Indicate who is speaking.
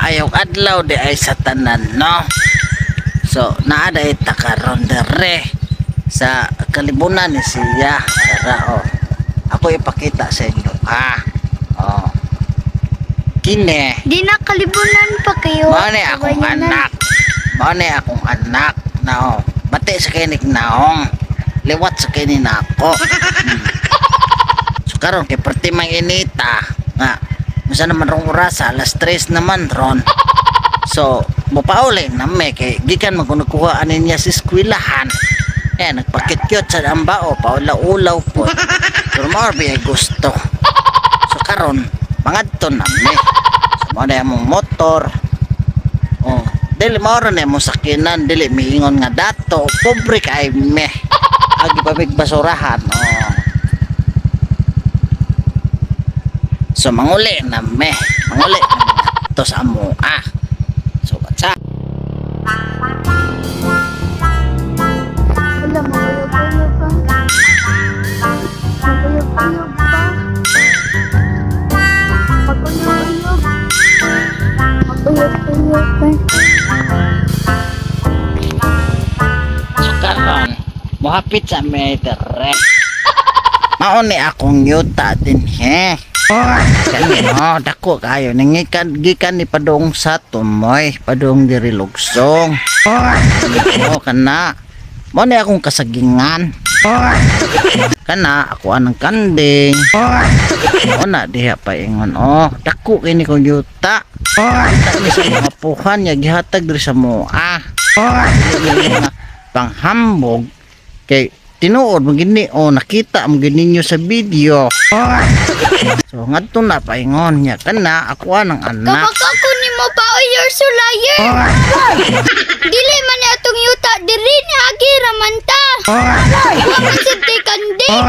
Speaker 1: Maayong adlaw di ay sa tanan, no? So, naa day ta karon dere sa kalibunan ni siya. Tara, oh. Ako ipakita sa inyo, ha? Oh. Kini,
Speaker 2: Di na kalibunan pa kayo.
Speaker 1: mao ni akong
Speaker 2: Kabanyanan.
Speaker 1: Anak. Mao ni akong anak na oh. Bati sa kinig naong. Liwat sa kini nako. So karon kay perti mang inita nga unsa naman rong orasa, alas 3 naman ron. So mopauli na me kay gikan man kuno kuha ani niya sa eskwelahan. Eh, nagpakityot sa ambao, paulaw-ulaw po. Pero mao ra gusto. So karon, mangadto na me. So mao na among motor. Oh, dili mao ra na among sakinan, dili miingon nga dato, pobre kay me. Agi pa mig basurahan. Oh. So manguli na me, manguli na me to sa amo ah. So what's up?
Speaker 2: Wala, makuyog-kuyog pa. Makuyog-kuyog pa. Makuyog-kuyog. Makuyog-kuyog pa.
Speaker 1: So karon, mohapit sa me dere. Mao ni akong yuta din he. Kani oh, dako kayo nangikan gikan ni padung sa Tumoy, padung diri Lugsong. Oh, kana. Mao ni akong kasagingan. Kana ako anang kanding. O na diha pa ingon. Oh, dako kini kong yuta. Yuta ni sa mga puhan niya gihatag diri sa moa. Mga panghambog kay tinuod mo gini oh, nakita mo gini ninyo sa video. So ngadto na paingon niya kana ako anang anak.
Speaker 2: Kapag ako ni mo pa, oy, you're so liar. Dili man ni atong yuta, diri ni agi ramanta. Wa man sad kay kanding.